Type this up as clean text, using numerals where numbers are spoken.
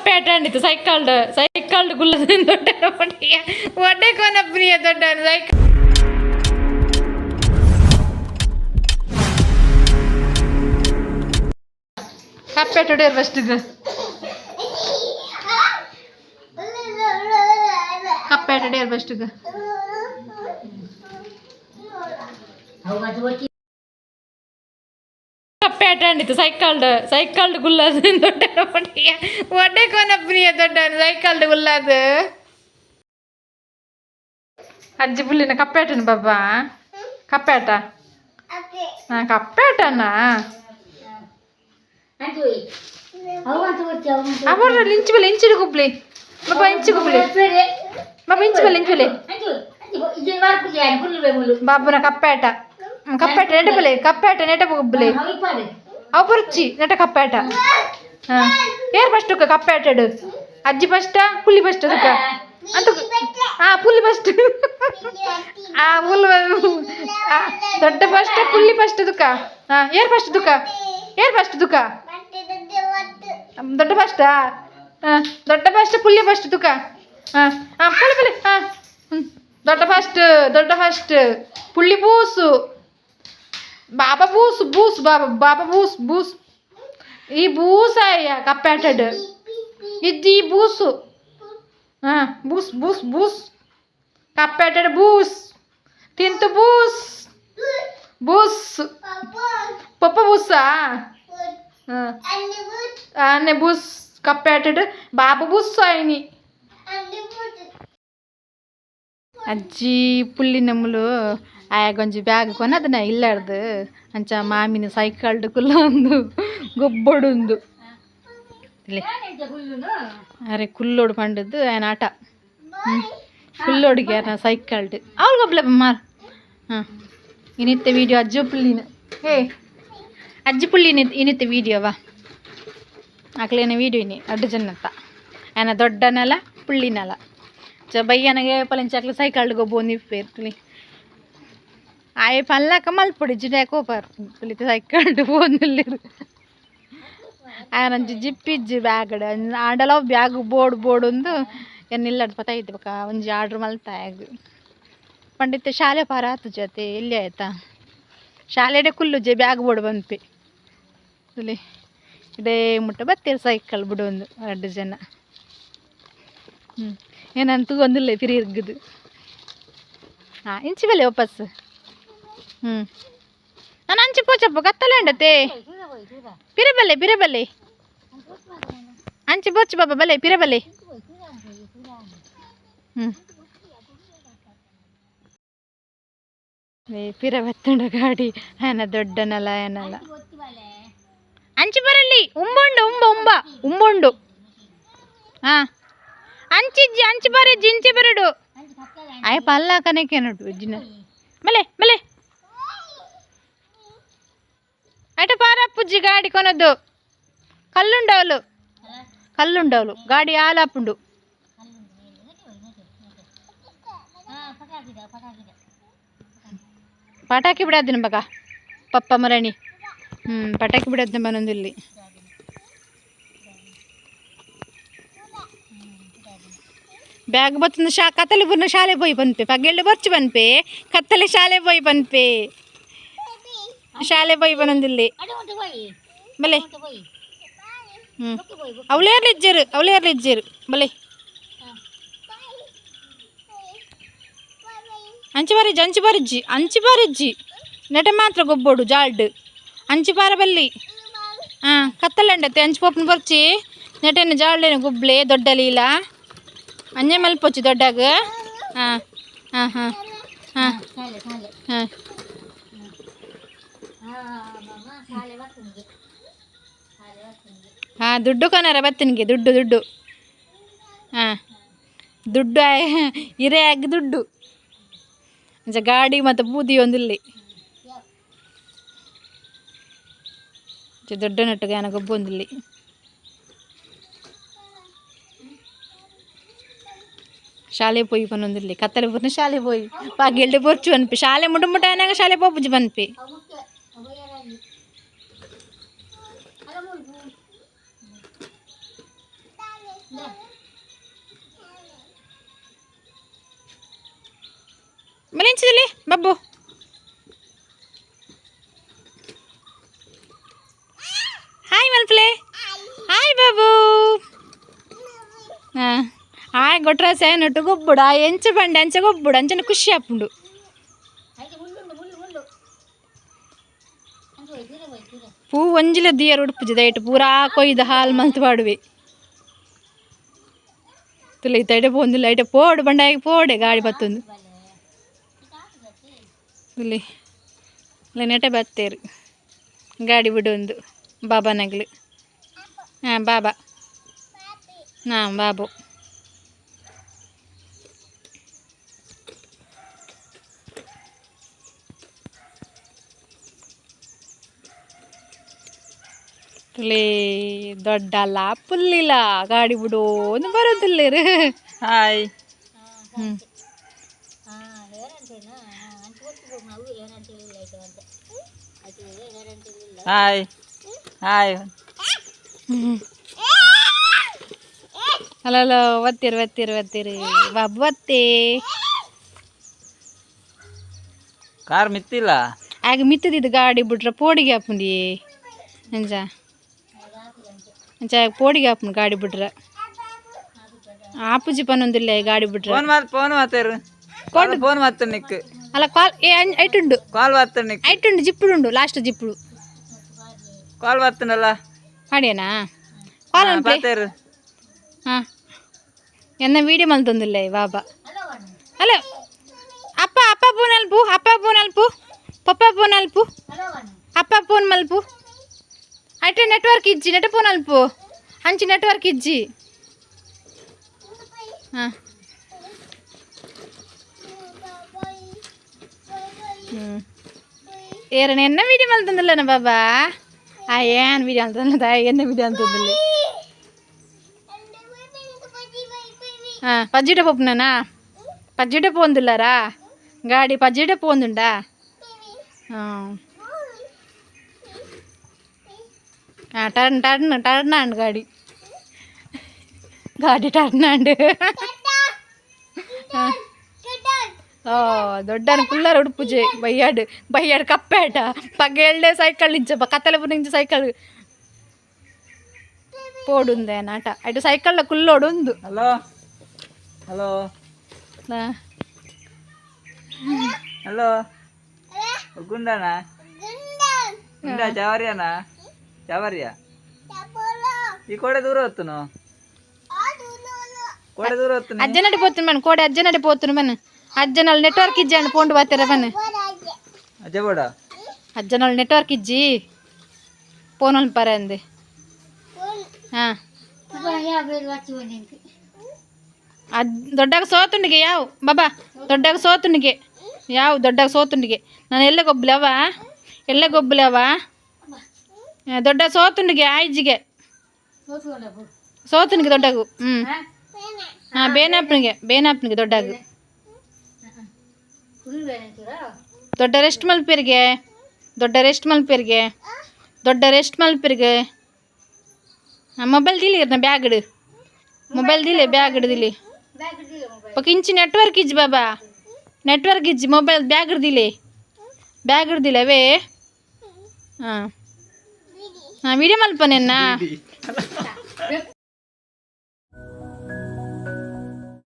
ಕಪ್ಪೇಟ ಅಂಡಿತ್ತು ಸೈಕಲ್ಡ್ ಸೈಕಲ್ಡ್ ಗುಲ್ಲ ದೊಡ್ಡ ಒಡ್ಡೆ ಕೊನಪ್ನಿಯ ದೊಡ್ಡ ಸೈಕಲ್ ಕಪ್ಪೇಟ ಹೊಡೆಯರ್ ಫಸ್ಟಿಗೆ. ಕಪ್ಪೇಟ ಹೊಡೆಯರ್ ಫಸ್ಟಿಗೆ. ಕಪ್ಪೇಟ ಅಂಡಿತ್ತು ಸೈಕಲ್ಡ್ ಸೈಕಲ್ಡ್ ಗುಲ್ಲ ದೊಡ್ಡ ಒಡ್ಡೆ ಕೊನಪ್ನಿಯ ದೊಡ್ಡ ಸೈಕಲ್ಡ್ ಗುಲ್ಲಾದು. ಅಜ್ಜಿ ಪುಲ್ಲಿನ ಕಪ್ಪೇಟನ ಬಾಬಾ ಕಪ್ಪೇಟ. ಹಾ ಕಪ್ಪೇಟನಾ? ಅವರ ಇಂಚು ಬಲೆ ಇಂಚಿಡು ಗುಬ್ಲಿ ಬಾಬಾ, ಇಂಚು ಗುಬ್ಲಿ ಬಾಬಾ, ಇಂಚು ಬಲೆ ಇಂಚು ಬಲೆ ಬಾಬುನ ಕಪ್ಪೇಟ. ಕಪ್ಪೇಟ ನೆಟ ಬಲೆ, ಕಪ್ಪೇಟ ನೆಟ ಗುಬ್ಲಿ ಅವು ಬರುಚ್ಚಿ ನೆಟ ಕಪ್ಪೇಟ. ಹಾಂ, ಏರ್ ಫಸ್ಟ್ ಕಪ್ಪೇಟಡು? ಅಜ್ಜಿ ಫಸ್ಟ, ಪುಲ್ಲಿ ಫಸ್ಟ್? ಅದಕ್ಕ ಅಂತ. ಹಾಂ, ಪುಲ್ಲಿ ಫಸ್ಟ್. ಆ ಪುಲ್ ದೊಡ್ಡ ಫಸ್ಟ್, ಪುಲ್ಲಿ ಫಸ್ಟ್ ಅದಕ್ಕ. ಹಾಂ, ಏರ್ ಫಸ್ಟ್ ದುಕ್ಕ? ಏರ್ ಫಸ್ಟ್ ದುಕ್ಕ? ದೊಡ್ಡ ಫಸ್ಟಾ? ಹಾಂ, ದೊಡ್ಡ ಫಸ್ಟ್, ಪುಲ್ಲಿ ಫಸ್ಟ್ ತುಕ. ಹಾಂ ಹಾಂ, ಪುಳಿ ಪುಳಿ. ಹಾಂ, ದೊಡ್ಡ ಫಸ್ಟ್, ದೊಡ್ಡ ಫಸ್ಟ್. ಪುಳ್ಳಿ ಬೂಸು ಬಾಬಾ, ಬೂಸು ಬೂಸು ಬಾಬಾ ಬಾಬಾ, ಬೂಸ್ ಬೂಸ್. ಈ ಬೂಸಾಯ ಕಪ್ಪೇಟಡ್ ಇಜ್ಜಿ ಈ ಬೂಸು. ಹಾಂ, ಬೂಸ್ ಬೂಸ್ ಬೂಸ್. ಕಪ್ಪೇಟಡ್ ಬೂಸ್ ತಿಂತು ಬೂಸ್ ಬೂಸ್. ಪಪ್ಪ ಬೂಸಾ? ಹಾಂ, ಅನ್ನೆ ಬೂಸ್. ಕಪ್ಪೇಟಡ್ ಬಾಬಾ ಬೂಸ್ ಆಯ್ನಿ. ಅಜ್ಜಿ ಪುಳ್ಳಿ ನಮ್ಮಲು ಆಯಾಗೊಂಜಿ ಬ್ಯಾಗ್ ಕೊನದನ ಇಲ್ಲಾರ್ದು. ಅಂಚ ಮಾಮಿನ ಸೈಕಲ್ಡ್ ಕುಲ್ಲೊಂದು ಗೊಬ್ಬೊಡುಂದು. ಅರೆ ಕುಲ್ಲೋಡು ಪಂಡದ್ದು ಆಯನ ಆಟ. ಕುಲ್ಲೋಡಿಗೆ ಅರ್ನ ಸೈಕಲ್ಡ್ ಅವ್ಳು ಗೊಬ್ಲೆ ಮಾರ್. ಹಾಂ, ಇನಿತ್ತೆ ವೀಡಿಯೋ ಅಜ್ಜಿ ಪುಳ್ಳಿನ. ಏ ಅಜ್ಜಿ ಪುಳ್ಳಿ ಇನಿತ್ತೆ ವೀಡಿಯೋವಾ ಅಕ್ಲೇನ ವೀಡಿಯೋ ಇನಿ ಅಡ್ಡು ಜನ್ನತ್ತ ಆಯನ ದೊಡ್ಡನಲ ಪುಳ್ಳಿನಲ ಚ ಬಯ್ಯನಗೆ ಪಲಿಂಚ ಅಕ್ಲೆ ಸೈಕಲ್ಡ್ ಗೊಬ್ಬೊಂದು ಇಪ್ಪೇರ್. ಆಯೆ ಪಲ್ಲಾಕ ಮಲ್ಪೊಡಿ ಜಿಡ ಕೋಪರ್ ಪುಲಿತ ಸೈಕಲ್ಡ್ ಪೋಂದುಲ್ಲೆರ್. ಆಯನಂಚಿ ಜಿಪ್ಪಿಜ್ಜಿ ಬ್ಯಾಗಡ್ ಆಂಡಲ ಬ್ಯಾಗ್ ಬೋಡು ಬೋಡೊಂದು ಎನ್ನ ಇಲ್ಲಡ್ ಪತೈತೆ. ಬೊಕ ಒಂಜಿ ಆರ್ಡ್ರ್ ಮಲ್ತ ಆಯಗ್ ಪಂಡಿತ್ತೆ. ಶಾಲೆ ಪಾರ ಆತುಜಿ ಅತೆ, ಎಲ್ಲಿ ಆಯ್ತಾ ಶಾಲೆಡೆ ಕುಲ್ಲುಜೆ ಬ್ಯಾಗ್ ಬೋಡು ಪನ್ಪೆ. ಇಲ್ಲಿ ಇಡೇ ಮುಟ್ಟ ಬತ್ತೆರ್ ಸೈಕಲ್ ಬುಡೊಂದು ರಡ್ಡ್ ಜನ. ಹ್ಞೂ, ಏನಂತ ತೂವೊಂದುಲ್ಲೆ ಪಿರಿ ಇರ್ಗುದು. ಹಾಂ, ಇಂಚಿ ಬಲೆ ವಾಪಸ್. ಹ್ಞೂ, ನಾನು ಅಂಚಿ ಪೋಚಪ್ಪ ಕತ್ತಲೆ ಉಂಡತೆ. ಪಿರ ಬಲ್ಲೆ, ಪಿರ ಬಲ್ಲೆ. ಅಂಚಿ ಬೋಚು ಬಾಬಾ, ಬಲೆ ಪಿರ ಬಲ್ಲೆ. ಹ್ಞೂ, ಪಿರ ಬತ್ತುಂಡ ಗಾಡಿ. ಆಯನ ದೊಡ್ಡನಲ ಆಯನಲ ಅಂಚಿ ಬರಲಿ. ಉಂಬುಂಡು ಉಂಬ ಉಂಬ ಉಂಬುಂಡು. ಹಾಂ, ಅಂಚಿಜ್ಜಿ ಅಂಚಿ ಬರಜ್ಜಿ ಇಂಚಿ ಬರಡು. ಆಯ ಪಲ್ಲ ಕನಕೇನುಂಟು ಇಜ್ಜಿನ. ಮಲೆ ಮಲೆ ಅಟ ಪಾರಪ್ಪುಜ್ಜಿ ಗಾಡಿ ಕೊನದು. ಕಲ್ಲುಂಡವಲು ಕಲ್ಲುಂಡವಲು ಗಾಡಿ ಆಲಾಪುಂಡು. ಪಟಾಕಿ ಬಿಡಾದಿನ ಬಗ ಪಪ್ಪ ಮರಣಿ. ಹ್ಞೂ, ಪಟಾಕಿ ಬಿಡೋದ್ನ ಬನೊಂದಿಲ್ಲಿ. ಬ್ಯಾಗ್ ಬತ್ತಂದು ಶಾ ಕತ್ತಲೆ ಬುರ್ನ ಶಾಲೆ ಪೋಯಿ ಪನ್ಪೆ. ಪಗೆಲ್ಡ್ ಬೊರ್ಚು ಪನ್ಪೆ, ಕತ್ತಲೆ ಶಾಲೆ ಪೋಯಿ ಪನ್ಪೆ, ಶಾಲೆ ಪೋಯಿ ಪನೊಂದಿಲ್ಲಿ ಬಲೆ. ಹ್ಞೂ, ಅವಳೇರ್ಲಿ ಇಜ್ಜೆರು, ಅವಳೇರ್ಲಿ ಇಜ್ಜೆರು ಬಲೆ. ಅಂಚಿ ಬಾರಿಜ್ಜಿ, ಅಂಚಿ ಬಾರಿಜ್ಜಿ, ಅಂಚಿ ಬಾರಿಜ್ಜಿ. ನೆಟ ಮಾತ್ರ ಗೊಬ್ಬೊಡು ಜಾಲ್ಡ್ ಅಂಚಿ ಪಾರ ಬಲ್ಲಿ. ಹಾಂ, ಕತ್ತಲಂಡತ್ತೆ ಅಂಚಿ ಪೋಪುನ ಬೊರ್ಚಿ. ನೆಟೆನ ಜಾಲ್ಡೇನ ಗುಬ್ಲೆ ದೊಡ್ಡ ಲೀಲ ಅಂಜೆ ಮಲ್ಪೊಚ್ಚಿ ದೊಡ್ಡಾಗ. ಹಾಂ ಹಾಂ ಹಾಂ ಹಾಂ ಹಾಂ ಹಾಂ, ದುಡ್ಡು ಕೊನಾರ ಬತ್ತಿನಿಗೆ ದುಡ್ಡು ದುಡ್ಡು. ಹಾಂ, ದುಡ್ಡು ಇರೆ ಆಗಿ ದುಡ್ಡು. ಅಂಚ ಗಾಡಿ ಮತ್ತು ಬೂದಿ ಒಂದಿಲ್ಲಿ ದೊಡ್ಡ ನಟ್ಟುಗೆ ಆನ ಗೊಬ್ಬೊಂದಿಲ್ಲಿ. ಶಾಲೆ ಪೋಯಿ ಪನೊಂದಿಲ್ಲಿ. ಕತ್ತಲೆ ಪೂರ್ಣ ಶಾಲೆ ಪೋಯಿ ಪಗೆಲ್ಡೆ ಬೊರ್ಚು ಪನ್ಪಿ. ಶಾಲೆ ಮುಟ ಮುಟ ಆನಾಗ ಶಾಲೆ ಪೋಪುಜಿ ಪನ್ಪಿ. ಮಲೆಂಚಿದಲ್ಲಿ ಬಬ್ಬು. ಹಾಯ್ ಮಲ್ಪ್ಲೆ, ಹಾಯ್ ಬಾಬು. ಹಾಂ ಆಯ್ ಗೊಟ್ರಾಸೆ ನಟ್ಟು ಗೊಬ್ಬುಡು, ಆ ಎಂಚ ಬಂಡೆ ಅಂಚ ಗೊಬ್ಬುಡು, ಅಂಚನೆ ಖುಷಿ ಆಪುಂಡು. ಪೂ ಒಂಜಿಲ ದಿಯರ್ ಉಡುಪುಜಿ ದಯಟ್ ಪೂರಾ ಕೊಯ್ದು ಹಾಲು ಮಲ್ತ್ ಪಾಡುವೆ. ತುಲೆ ಇತ್ತ ಪೋಂದಿಲ್ಲ ಐಟೆ ಪೋಡು ಬಂಡಾಗಿ ಪೋಡೆ ಗಾಡಿ ಬತ್ತೊಂದು ಇಲ್ಲಿ ಇಲ್ಲ ನೆಟೆ ಬತ್ತೇರು ಗಾಡಿ ಬಿಡೊಂದು ಬಾಬಾನಗ್ಲು. ಹಾಂ ಬಾಬಾ, ಹಾಂ ಬಾಬು. ತುಲೆ ದೊಡ್ಡಲ್ಲ ಪುಲ್ಲಿಲ್ಲ ಗಾಡಿ ಬಿಡೋದು ಬರೋದಿಲ್ಲ. ಹಾಯ್. ಹ್ಞೂ ಹಾಯ್ ಹಾಯ್. ಅಲ್ಲ ಅಲ್ಲ, ಒತ್ತಿರಿ ಒತ್ತಿರಿ ಒತ್ತಿರಿ ಬಾಬು ಒತ್ತಿ. ಕಾರ್ ಮಿತ್ತಿಲ್ಲ. ಆಗ ಮಿತ್ತದಿದ್ದು ಗಾಡಿ ಬಿಟ್ರೆ ಪೋಡಿಗೆ ಹಾಪುಂಡಿ ಅಂಜ ಅಂಚ ಪೋಡಿಗೆ ಹಾಪುಂಡು ಗಾಡಿ ಬಿಟ್ರೆ. ಆಪುಜಿ ಪನ್ನೊಂದಿಲ್ಲ ಗಾಡಿ ಬಿಟ್ರೆ. ಫೋನ್ ಮಾತ್, ಫೋನ್ ಮಾತಾರು, ಫೋನ್ ಮಾತು ನಿಕ್. ಅಲ್ಲ ಕಾಲ್ ಏ ಐಟುಂಡು. ಕಾಲ್ ಮಾತು ನಿಕ್. ಐಟುಂಡು ಜಿಪ್ಪುಡುಂಡು ಲಾಸ್ಟ್ ಜಿಪ್ಪುಡು. ಕಾಲ್ ಮಾತನಲ್ಲ. ಪಾಡ್ಯನಾ ಕಾಲ್ ಅನ್ಪ್ಲೆ. ಮಾತಾರು. ಹಾಂ ಎನ್ನ ವೀಡಿಯೋ ಮಲ್ತೊಂದಿಲ್ಲ ಬಾಬಾ. ಹಲೋ ಅಪ್ಪ, ಅಪ್ಪ ಫೋನ್ ಅಲ್ಪು, ಅಪ್ಪ ಫೋನ್ ಅಲ್ಪು, ಪಪ್ಪ ಫೋನ್ ಅಲ್ಪು, ಅಪ್ಪ ಫೋನ್ ಮಲ್ಪು. ಐಟೆ ನೆಟ್ವರ್ಕ್ ಇಜ್ಜಿ, ನೆಟ್ ಫೋನ್ ಅಲ್ಪು, ಅಂಚಿ ನೆಟ್ವರ್ಕ್ ಇಜ್ಜಿ. ಹಾಂ ಹ್ಞೂ ಏರನ ಎನ್ನ ವೀಡಿಯೋ ಮಲ್ತೊಂದಿಲ್ಲನ ಬಾಬಾ? ಆ ಏನು ವೀಡಿಯೋ ಅಂತಂದ, ಎನ್ನ ವೀಡಿಯೋ ಅಂತಂದಿಲ್ಲ. ಹಾಂ ಪಜ್ಜಿಟ ಪೊಪ್ಪುನಾ? ಪಜ್ಜಿಟ ಪೋಂದುಲ್ಲಾರಾ? ಗಾಡಿ ಪಜ್ಜಿಟ ಪೋಂದುಂಡಾ? ಹಾಂ ಹಾಂ turn turn turn and ಗಾಡಿ ಗಾಡಿ ಟರ್ನ್ ಆಂಡ್. ಓ ದೊಡ್ಡನ ಕುಲ್ಲರ ಉಡುಪುಜೆ ಬಯ್ಯಾಡು ಬಯ್ಯಾಡು ಕಪ್ಪೇಟ ಪಗ್ಗೆಳ್ಳೆ ಸೈಕಲ್ ಇಂಚ ಕತ್ತಲೆ ಇಂಚ ಸೈಕಲ್ ಪೋಡುಂದೆ ನಾಟ ಅటు ಸೈಕಲ್ ಕುಲ್ಲೋಡು ಉಂದು. Hello hello hello. ಗುಂಡಾನ ಗುಂಡ ಚವರಿಯಾನ ಚವರಿಯ ಈ ಕೋಡೆ ದೂರ ಹೊತ್ತುನು, ಕೋಡೆ ದೂರ ಹೊತ್ತುನು. ಅಜ್ಜನಡಿ ಪೋತುನು ಬನ್ ಕೋಡೆ, ಅಜ್ಜನಡಿ ಪೋತುನು ಬನ್. ಅಜ್ಜನಲ್ಲಿ ನೆಟ್ವರ್ಕ್ ಇಜ್ಜಿ ಅಂಡ್ ಪೋಂಡು ಬಾತೆರ ಬನ್. ಅಜ್ಜ ಬೋಡ. ಅಜ್ಜನಲ್ಲಿ ನೆಟ್ವರ್ಕ್ ಇಜ್ಜಿ ಫೋನ್ ಪರ ಅಂದೆ. ಹಾಂ ಅದು ದೊಡ್ಡಾಗ ಸೋತುಂಡಿಗೆ ಯಾವ ಬಾಬಾ, ದೊಡ್ಡಾಗ ಸೋತುಂಡಿಗೆ ಯಾವ, ದೊಡ್ಡಾಗ ಸೋತುಂಡಿಗೆ ನಾನು ಎಲ್ಲ ಗೊಬ್ಬಲವ, ಎಲ್ಲ ಗೊಬ್ಬಲವ. ದೊಡ್ಡ ಸೋತುಂಡಿಗೆ ಆಯ್ಜಿಗೆ ಸೋತುನಿಗೆ ದೊಡ್ಡಗು. ಹ್ಞೂ ಹಾಂ ಬೇನಾಪ್ನಿಗೆ ಬೇನಾಪ್ನಿಗೆ ದೊಡ್ಡಗು ದೊಡ್ಡ ರೆಸ್ಟ್ ಮಲ್ಪೇರಿಗೆ, ದೊಡ್ಡ ರೆಸ್ಟ್ ಮಲ್ಪೇರಿಗೆ, ದೊಡ್ಡ ರೆಸ್ಟ್ ಮಲ್ಪೇರಿಗೆ. ಮೊಬೈಲ್ ದಿಲಿ ಇರ್ನ ಬ್ಯಾಗಡ್, ಮೊಬೈಲ್ ದಿಲೆ ಬ್ಯಾಗಡ್ ದಿಲಿ. ಪಕ್ಕ ಇಂಚಿ ನೆಟ್ವರ್ಕ್ ಇಜ್ಜಿ ಬಾಬಾ, ನೆಟ್ವರ್ಕ್ ಇಜ್ಜಿ ಮೊಬೈಲ್ ಬ್ಯಾಗಡ್ ದಿಲೆ, ಬ್ಯಾಗಡ್ ದಿಲೆ ಅವೇ. ಹಾಂ ಹಾಂ ವಿಡಿಯೋ ಮಲ್ಪನೆನ್ನ.